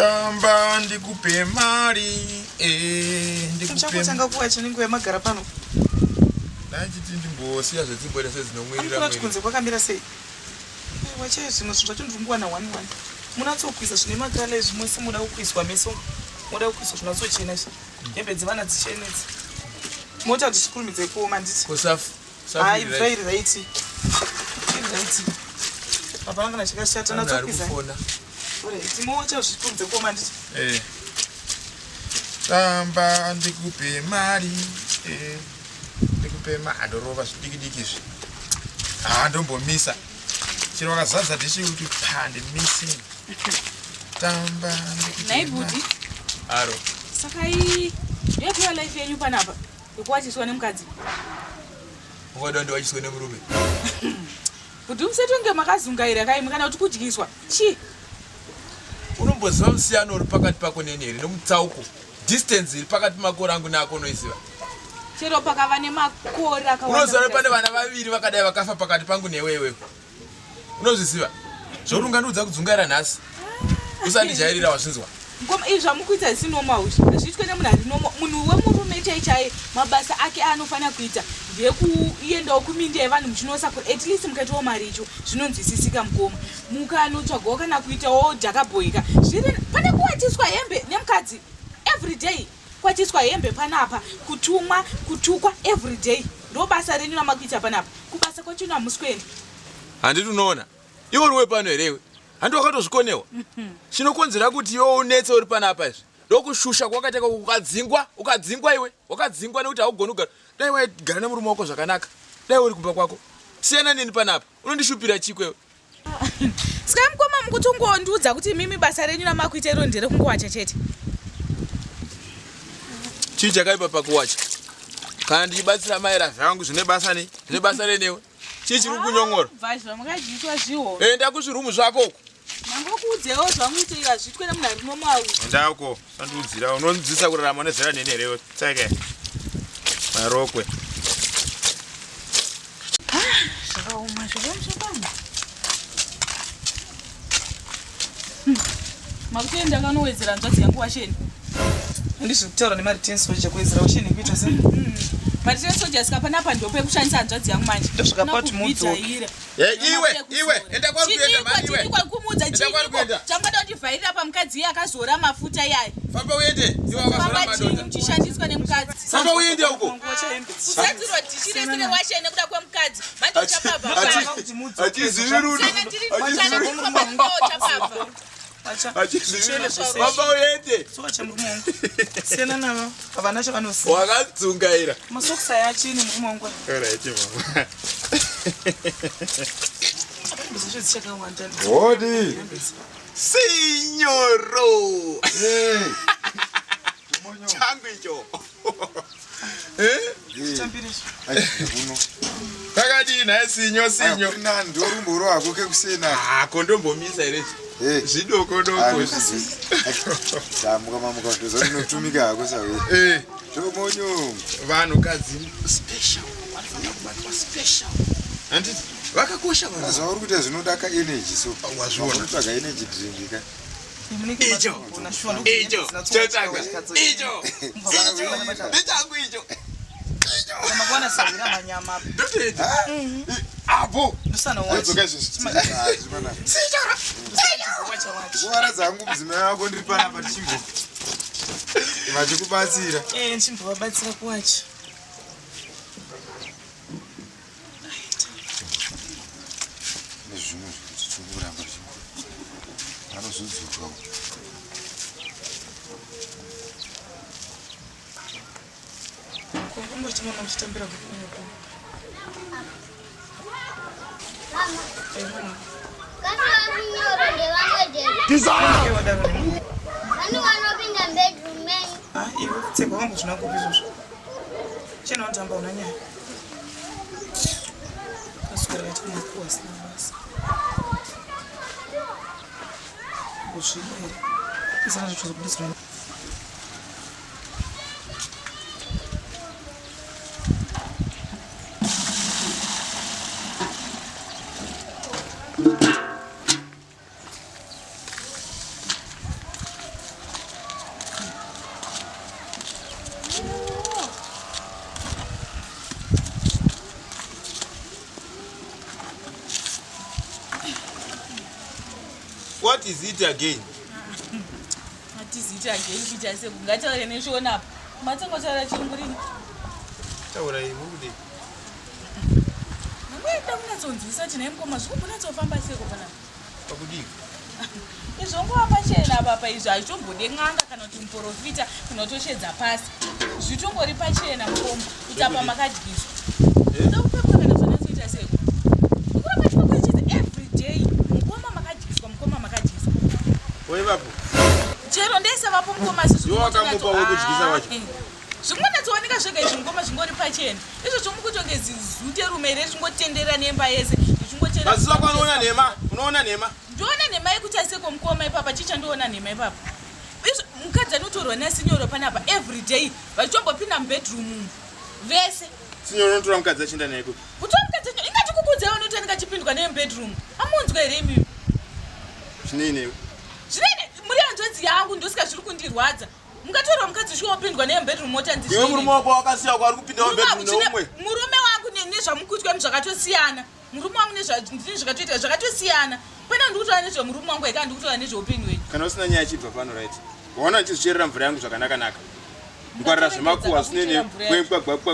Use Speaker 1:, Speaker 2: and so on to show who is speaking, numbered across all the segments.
Speaker 1: Tamba ndikupe mari eh, ndikupe
Speaker 2: Muchangotanga kuwacha nenguva yamagara pano.
Speaker 1: Ndachiti ndimbosiya zvedzimboita sedzinomwirira
Speaker 2: Anoona kuti kunze kwakamira sei. Wachai zvimwe zvinhu zvacho ndiri kungowana one one. Munatsokwisa zvine makala izvi mose muda kukwizwa meso. Muda kukwizwa zvinatsochena izvi. Hembe dzevana dzichene idzi. Mota kuti zvikurumidze kuoma handiti.
Speaker 1: Ko safu?
Speaker 2: Hayi mvura iri right. Iri right. Hapana kana chakashata natsokwiza. Alright, mowacha zvikurumidze kuoma handiti.
Speaker 1: Eh. Tamba ndikupe mari. Eh. Ndikupe mari andorova zvidiki diki izvi. Ah ndombomisa. Chero wakazadza dishi kuti pa ndimissing. Tamba ndikupe.
Speaker 3: Nhai bhudhi.
Speaker 1: Aro.
Speaker 3: Saka iyi yatova life yenyu panapa yekuwachiswa nemukadzi.
Speaker 1: Ungada ndiwachiswe nemurume.
Speaker 3: Bhudhi musatonge makazungaira kaimi kana kuti kudyiswa. Chii?
Speaker 1: Unomboziva musiyano uri pakati pako neni here nomutsauko distance iri pakati pemakore angu neako unoiziva?
Speaker 3: Chero pakava nemakore akawanda.
Speaker 1: Unoziva pane vana vaviri vakadai vakafa pakati pangu newe iwewe. Unozviziva? Zvokuti ungandiudza kudzungaira nhasi. Usandijairira wazvinzwa.
Speaker 3: Mukoma izvi zvamukuita zvisi normal izvi. Hazviitwe nemunhu ari normal. Munhu wemurume chai chaiye mabasa ake aanofanira kuita ndeyekuendawo kuminda yevanhu muchinosakura at least mukaitawo mari icho zvinonzwisisika mukoma. Mukanotsvagawo kana kuitawo dhakabhoika zviri pane kuwatiswa hembe nemukadzi everyday kwatiswa hembe panapa kutumwa kutukwa everyday ndobasa renyu ramakuita panapa kubasa kwacho hamusi kuenda.
Speaker 1: Handiti unoona iwe uri wepano here iwe? Handi wakatozvikonewa? Chinokonzera kuti iwe unetse uri panapa izvi ndokushusha kwakaita ikoko ukadzingwa ukadzingwa iwe wakadzingwa nekuti haugoni kugara dai waigara nemurume wako zvakanaka dai uri kumba kwako siyana neni panapa unondishupira chiko iwe
Speaker 3: Saka mukoma mukutongondiudza kuti imimi basa renyu ramakuita iro nderekungowacha chete.
Speaker 1: Chii chakaipa pakuwacha? Kana ndichibatsira mai Ravi vangu zvine basa nei? Zvine basa rei newe? Chii chiri kukunyongora?
Speaker 3: Bva zvamakadyiiswa zviho.
Speaker 1: Enda kuzvirumu zvako uko.
Speaker 3: Mangokuudzewo zvangu kuti hazviitwe nemunhu ari normal.
Speaker 1: Enda uko, usandiudzira. Unondidzidzisa kurarama nezera neni here iwe? Tseke. Marokwe.
Speaker 3: Zvakaoma zvakaoma. Makutoenda kanowedzera hanzvadzi yangu washeni.
Speaker 2: Handizvi kutaura nemareturn soja kuwedzera washeni kuita sei?
Speaker 3: Mareturn soja sika panapa ndopekushandisa hanzvadzi yangu manje.
Speaker 2: Ndosvika pati mudzoke.
Speaker 1: Iwe iwe enda kwari kuenda mani iwe.
Speaker 3: Chinyikwa kumuudza
Speaker 1: Enda kwari
Speaker 3: chinyiko.
Speaker 1: kuenda.
Speaker 3: Chamada kundivhairira pamukadzi iye akazora mafuta iyayo.
Speaker 1: Famba uende iwe wakazora
Speaker 3: Famba chinyi
Speaker 1: madota.
Speaker 3: muchishandiswa nemukadzi.
Speaker 1: Famba uende uko.
Speaker 3: Kusadzirwa dhishi rese rewasheni nekuda kwemukadzi. Manje uchapabva.
Speaker 1: Achizivi rudo.
Speaker 3: Sena ndiri mutana kufamba ndiwo uchapabva.
Speaker 1: Achizivi rudo. Famba uende.
Speaker 2: Socha murume wangu. Siyana navo. Havana chavanoziva.
Speaker 1: Wakadzungaira.
Speaker 2: Masokisi aya achini murume wangu.
Speaker 1: Alright mama.
Speaker 2: Hembe dzichakawanda.
Speaker 4: Hodi.
Speaker 1: Signoro.
Speaker 4: Hey.
Speaker 1: Changu icho. Eh?
Speaker 4: Uno.
Speaker 1: Kakadii nhai sinyo sinyo.
Speaker 4: Hakuna ndorumbo rwako kekusena.
Speaker 1: Ah, kondombomisa here izvi?
Speaker 4: Eh.
Speaker 1: Zvidoko doko.
Speaker 4: Tamuka mamuka ndozvinotumika hako sawe.
Speaker 1: Eh.
Speaker 4: Tomonyo.
Speaker 1: Vanhukadzi special. Vanofanira kubatwa special. Handiti vakakosha vanhu.
Speaker 4: Zvauri kuita zvinodaka energy so.
Speaker 1: Wazviona.
Speaker 4: Unotsvaga energy drink ka.
Speaker 1: Icho. Icho. Chotsvaga. Icho. Icho. Ndechangu icho.
Speaker 2: Makwana sawira manyama.
Speaker 1: Ndotoita. Apo.
Speaker 2: Ndosana wacha.
Speaker 4: Dzoka izvozvi.
Speaker 1: Sichara.
Speaker 2: Wacha wacha.
Speaker 4: Kuvara dzangu mudzimai wako ndiri panapa tichimbo. Vachikubatsira.
Speaker 2: Eh, ndichimbovabatsira kuwacha.
Speaker 4: Nezvimwe zvekuti tichingoramba tichingo. Vanozodzoka.
Speaker 2: Kungochimona muchitambira kukunoko. Ah, iwe kutsegwa kwangu zvina kupi izvozvo. Chena unotamba una nyaya. Kaswera kaita makuwa asina basa. Kuzviba here? Isana zvinhu zvokubudisirwa.
Speaker 1: What is it again?
Speaker 3: What is it again kuita se kungataure neshona apa. Matsangotaura chirungu rini?
Speaker 1: Taura iyi muri kudii?
Speaker 3: Mungoenda kunyatsonzwisa kuti nhai mukoma zviri kumbonyatsofamba seko panapa.
Speaker 1: Pakudii?
Speaker 3: Izvo nguva pachena papa izvi hazvitombode n'anga kana kuti muprofita kana kutoshedza pasi. Zvitongori pachena mukoma kuti apa makadyiswa.
Speaker 1: Eh?
Speaker 3: Kuda kupepwa kana zvanyatsoita seko. Kuramba chinokuchidza every day mukoma makadyiswa mukoma makadyiswa.
Speaker 1: Waivapo?
Speaker 3: Chero ndaisavapo mukoma asi
Speaker 1: Ndiwe wakamupa wekudyisa wacho?
Speaker 3: Zvingonatsooneka zvega izvi mukoma zvingori pachena. Izvo zvomukutonge zizute rume here richingotenderera nemba yese richingochera.
Speaker 1: Maziso ako anoona nhema, unoona nhema.
Speaker 3: Ndoona nhema yekuti aseko mukoma ipapa chicha ndoona nhema ipapa. Izvo mukadzi anotorwa nasinyoro panapa every day vachitombopinda mubedroom umu vese.
Speaker 1: Sinyoro unotora mukadzi achienda naye kupi?
Speaker 3: Kutora mukadzi acho ingati kukudzai unoti anenge achipindwa naye mubedroom. Amunzwa here imimi?
Speaker 1: Zvinei newe?
Speaker 3: Zvinei muri hanzvadzi yangu ndosika zviri kundirwadza. Mungatorwa mukadzi shuwa wopindwa naye mubedroom motanzi
Speaker 1: Iwe murume wako wakasiya kwari kupinda mubedroom neumwe.
Speaker 3: Murume wangu nezvamukutwa zvakatosiyana. Murume wangu nezvakatoitika zvakatosiyana. Pana ndikutaura nezvemurume wangu here kana ndikutaura nezveupenyu hwenyu?
Speaker 1: Kana usina nyaya chibva pano right. Waona ndichizvicherera mvura yangu zvakanaka naka. Ngwarira zvemakuhwa zvinene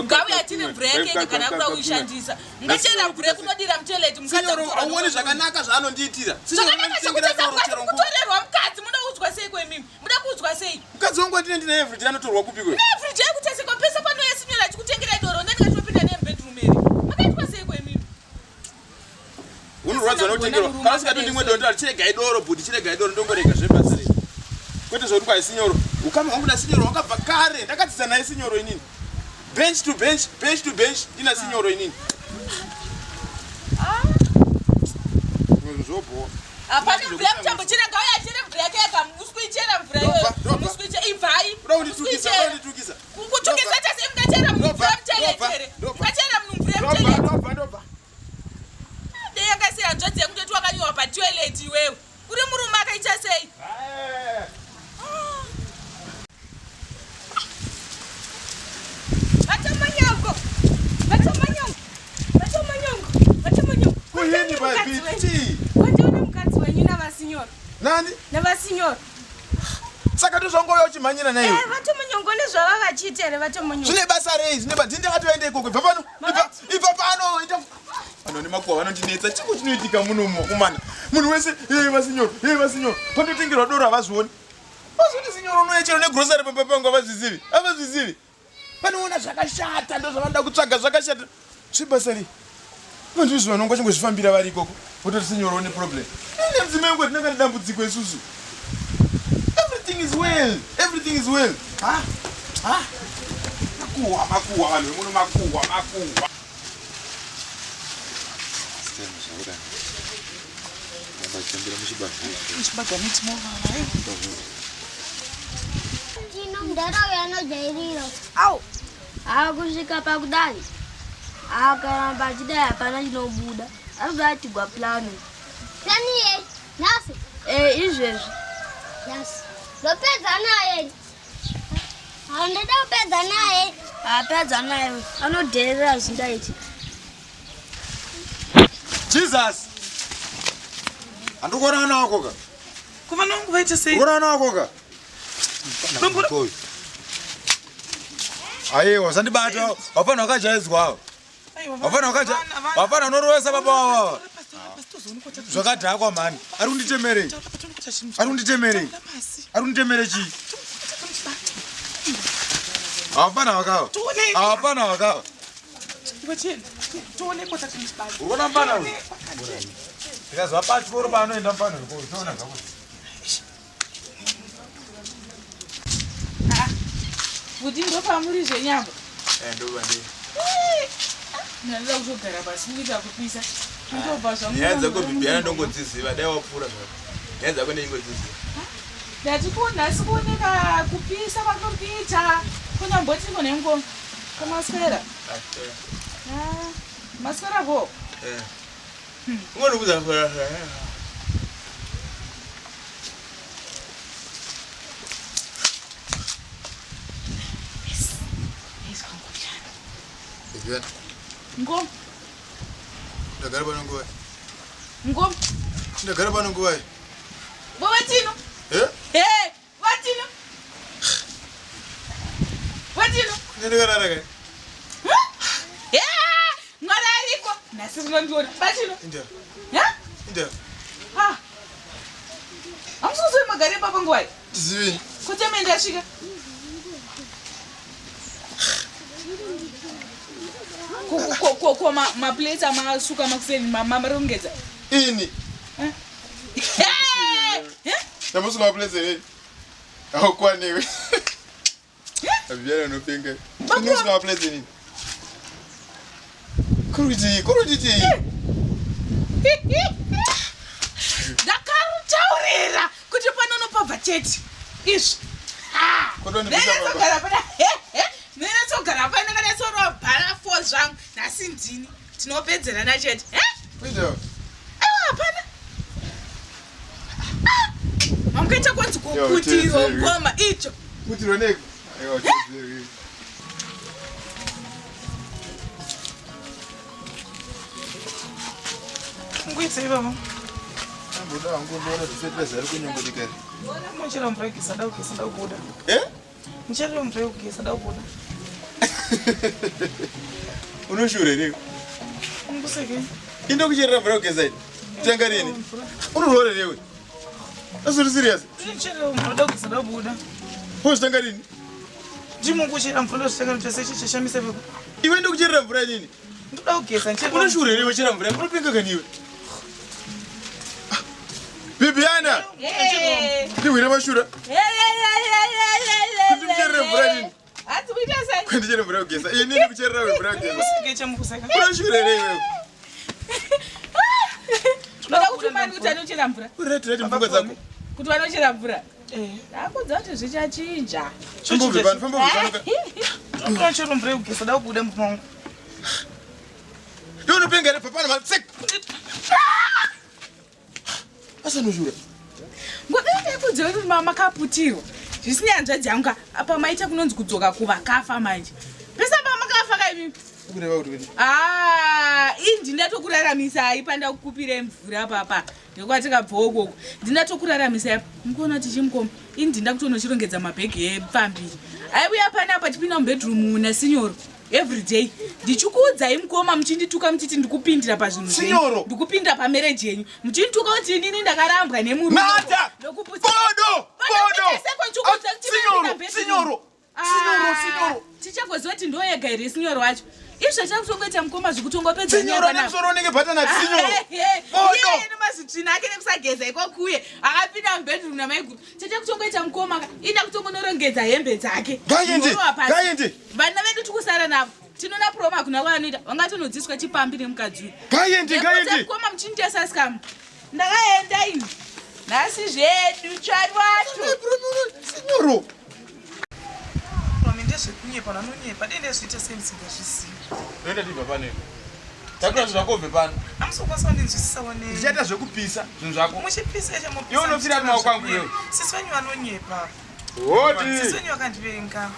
Speaker 3: ngauye atire mvura yake ega kana akuda kuishandisa. Mungachera mvura yekunodira mutoilet mukadzi
Speaker 1: Sinyoro auoni zvakanaka zvaanondiitira.
Speaker 3: Zvakanaka chekutadza mukadzi kutorerwa mukadzi munoudzwa sei kwemimi? Muda kuudzwa sei?
Speaker 1: Mukadzi wangu andine ndine everyday anotorwa kupi kwe?
Speaker 3: Everyday kutaseka pese panouya sinyoro achikutengerai doro ndani kachopinda naye mubedroom here? Makaitwa sei kwemimi?
Speaker 1: Unorwadzwa nokutengerwa. Kana usikati ndimwe doro ndati chiregai doro bhuti chiregai doro ndongorega zvebasa rei. Kwete zvekuti kwai sinyoro. Ukama hwangu nasinyoro hwakabva kare. Ndakadzidza naye sinyoro inini. Bench to bench, bench to bench ndina sinyoro inini.
Speaker 3: Ah.
Speaker 1: Zvobhowa.
Speaker 3: Hapana mvura yekutambo chera ngauya achere mvura yake yega musi kuichera mvura iyoyo musi kuichera ibvai
Speaker 1: Kuda kunditukisa, kuda kunditukisa.
Speaker 3: Kutukisa tase mungachera munhu mvura mutoilet here? Mungachera munhu mvura mutoilet?
Speaker 1: Ndobva, ndobva.
Speaker 3: Dei yakasiya hanzvadzi yangu toti wakanyorwa patoilet iwewe. Uri murume akaita sei?
Speaker 5: Vatomanyongo! Vatomanyongo! Vatomanyongo! Vatomanyongo!
Speaker 1: Kuyini baby?
Speaker 5: Wandiona mukadzi wenyu navasinyoro.
Speaker 1: Nani?
Speaker 5: Navasinyoro.
Speaker 1: Saka ndozvangouya uchimhanyira naiwe.
Speaker 5: Eh, vatomanyongo nezvava vachiita here vatomanyongo?
Speaker 1: Zvine basa rei? Zvine basa. Ndini ndakatoenda ikoko. Ibva pano. Ibva, ibva pano. Ita Vanhu nemakuhwa vanondinetsa. Chiko chinoitika muno mukomana? Munhu wese, eh vasinyoro, eh vasinyoro. Panotengerwa doro havazvioni. Vazoti sinyoro unouya chero negrocery pamba pangu havazvizivi. Havazvizivi. Vanoona zvakashata ndozvavanoda kutsvaga zvakashata. Zvebasa rei? Vanhu izvo vanonga vachingozvifambira vari ikoko. Vototi sinyoro une problem. Ine mudzimai wangu hatina kana dambudziko isusu. Everything is well. Everything is well. Ha? Ha? Makuhwa, makuhwa vanhu vemuno makuhwa, makuhwa.
Speaker 6: Tino mudhara uyo anojairira.
Speaker 7: Au! Haa kusvika pakudai. Haa akaramba achidai hapana chinobuda. Anobva atigwa plani.
Speaker 6: Plani yei? Nhasi?
Speaker 7: Eh izvezvi.
Speaker 6: Nhasi. Ndopedza naye. Handoda kupedza naye.
Speaker 7: Apedza naye. Anodherera zvingaiti.
Speaker 4: Jesus. Andikuona ana wako ka.
Speaker 2: Kuva nangu vaita sei?
Speaker 4: Kuona ana wako ka. Aiwa, usandibata. Hapana wakajaidzwa ava. Hapana wakaja. Hapana unorovesa baba wavo ava. Zvakadhakwa mhani. Ari kunditemerei? Ari kunditemerei? Ari kunditemerei chii? Hapana wakava. Hapana wakava. Unoona mfana uyu? Ndikazwa pachikoro paanoenda mfana uyu, unoona zvako.
Speaker 3: Kuti ndopamuri zvenyama.
Speaker 1: Eh, ndopandiri.
Speaker 3: Ndinoda kutogara pasi kuita kupisa. Ndobva zvangu.
Speaker 1: Nyaya dzako Bibiana ndongodziziva, dai wapfuura zvako. Nyaya dzako ndingodziziva.
Speaker 3: Ndati kunhasi kuoneka kupisa kwandiri kuita. Kunyamboti kune ngoma. Kumaswera. Ah, maswera ko.
Speaker 1: Eh. Ungondibuza swera. Bibiana.
Speaker 3: Ngoma.
Speaker 1: Ndagara pano nguva.
Speaker 3: Ngoma.
Speaker 1: Ndagara pano nguva.
Speaker 3: Bobatino.
Speaker 4: Eh?
Speaker 3: Hey, batino. Batino.
Speaker 4: Ndikarara kai.
Speaker 3: Yeah, Mwari ariko. Nhasi rinondiona. Batino.
Speaker 4: India.
Speaker 3: Yeah?
Speaker 4: India.
Speaker 3: Ha. Hamusi magare papa nguwai.
Speaker 4: Tizivi.
Speaker 3: Kuti amene ndasvika. Ko maplates amasuka makuseni marongedza.
Speaker 4: Ini.
Speaker 3: Eh? Eh?
Speaker 4: Ndamusuka maplates here. Haukwaniwe. Abiana unopenga. Unosuka maplates ini. Kuruti, kuruti ti.
Speaker 3: Ndakarutaurira kuti pano unopabva chete. Izvi.
Speaker 4: Kundondibvisa baba.
Speaker 3: Ndinyatsogara pana. Ndinyatsogara pana ndakanyatsorova bhara fo zvangu. Nhasi ndini. Tinopedzerana chete. Eh?
Speaker 4: Kuita.
Speaker 3: Aiwa hapana. Ah! Mamukaita kwanzi kuputirwa
Speaker 4: Yo,
Speaker 3: ngoma icho.
Speaker 4: Kutirwa neko. Aiwa, utedzerwe.
Speaker 2: Nguitei baba.
Speaker 4: Amboda hangu ndoona zvisetleza ari kunyongodika here.
Speaker 2: Muchera mvura yekugeza da kugeza da kubuda.
Speaker 4: Eh?
Speaker 2: Muchera mvura yekugeza da kubuda.
Speaker 4: Unoshure here?
Speaker 2: Ungusekei.
Speaker 4: Indokucherera mvura yekugeza ini. Tanga rini? Unorwara here iwe? Asuri serious?
Speaker 2: Muchera mvura da kugeza da kubuda.
Speaker 4: Wozvitanga rini?
Speaker 2: Ndimunguchera mvura ndozvitanga ndose ichi chashamisa baba.
Speaker 4: Iwe ndokucherera mvura inini.
Speaker 2: Ndoda kugeza nchera.
Speaker 4: Unoshure here iwe chera mvura? Unopenga kani iwe? Bibiana,
Speaker 3: Hey.
Speaker 4: ndihwire mashura.
Speaker 3: Hey, hey, hey, hey, hey, hey,
Speaker 4: Kuti mucherere mvura nini?
Speaker 3: Hanzi kuita sei?
Speaker 4: Kwandichere mvura yekugeza. Ini ndikucherera mvura yekugeza.
Speaker 2: Musikei chamukuseka.
Speaker 4: Unoshure here iwe?
Speaker 3: Ndoda kuti mani kuti anochera mvura.
Speaker 4: Uri right right mupfungwa dzako.
Speaker 3: Kuti vanochera mvura.
Speaker 2: Eh.
Speaker 3: Ndakudza kuti zvichachinja.
Speaker 4: Famba ubve pano, famba ubve pano.
Speaker 2: Ndoda chero mvura yekugeza da kubuda mumba mangu.
Speaker 4: Iwe unopenga here papana matsek. Asanoshura.
Speaker 3: Ngoda kuti makaputirwa. Zvisina hanzvadzi yangu ka apa maita kunonzi kudzoka kuvakafa manje. Pesa pamakafa ka imimi.
Speaker 4: Kureva kuti kudii?
Speaker 3: Ah, ii ndindatokuraramisa pandakukupire mvura papa ndekwatikabva ukoko ndindatokuraramisa mukuona kuti chimukoma ii ndindakutonochirongedza mabhegi epfambiri aiuya panapa tipinda mubedroom nasinyoro everyday ndichikuudzai mukoma muchindituka muchiti ndikupindira pazvinhu zvenyu.
Speaker 4: Sinyoro!
Speaker 3: ndikupindira pamereji yenyu muchindituka kuti inini ndakarambwa nemurume
Speaker 4: Nata!
Speaker 3: Ndokupusa-
Speaker 4: Bodo! Bodo!
Speaker 3: Seko ndichikuudza kuti
Speaker 4: Sinyoro,
Speaker 3: mapinda bedroom.
Speaker 4: sinyoro. Sinyoro, sinyoro.
Speaker 3: tichagoziva kuti ndoyega here sinyoro wacho izvo chakutongoita mukoma zvekutongopedza
Speaker 4: Sinyoro ane musoro unenge butternut sinyoro. Bodo!
Speaker 3: nemazitsvina ake nekusageza ikokuye akapinda mubedroom namaiguru chacha kutongoita mukoma ka ida kutongonorongedza hembe dzake
Speaker 4: Ngaende,
Speaker 3: Murova pasi.
Speaker 4: ngaende.
Speaker 3: vana vedu tikusara navo tinoona proma hakuna kwavanoita vangatonodzidziswa chipambi nemukadzi uyu
Speaker 4: Ngaende,
Speaker 3: Nekuti
Speaker 4: ngaende.
Speaker 3: mukoma muchinitesa sikamu ndakaenda ini nhasi zvedu tsvarwacho
Speaker 4: Sinyoro.
Speaker 2: Mami ndezvekunyepa vanonyepa dei ndezviita sei musingazvizivi.
Speaker 1: Ndoenda tibva pano iwe. Takura zvinhu zvako ubve pano.
Speaker 2: Amusokwanisa kundinzwisisawo nei.
Speaker 1: Ndichaita zvekupisa zvinhu zvako.
Speaker 2: Muchipisa chamopisa.
Speaker 1: Iwe unopfira maoko angu iwe.
Speaker 2: Sisi venyu vanonyepa. Sisi
Speaker 4: Wodi.
Speaker 2: venyu vakandivenga.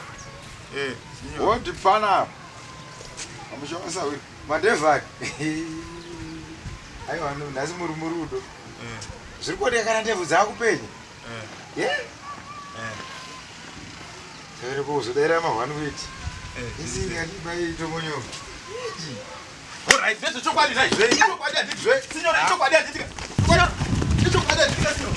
Speaker 4: Eh, wodi pana. Amushamasa we. Madevhari. Aiwa no, nhasi muri murudo. Zviri kuoneka kana ndebvu dzakupenya. Ye? Tavere kuzodaira mahwani kuiti. Isi ngatibai tomonyoka.
Speaker 1: Alright, ndezvechokwadi nhai. Ichokwadi handiti. Sinyoro, ichokwadi handiti. Sinyoro, ichokwadi handiti sinyoro.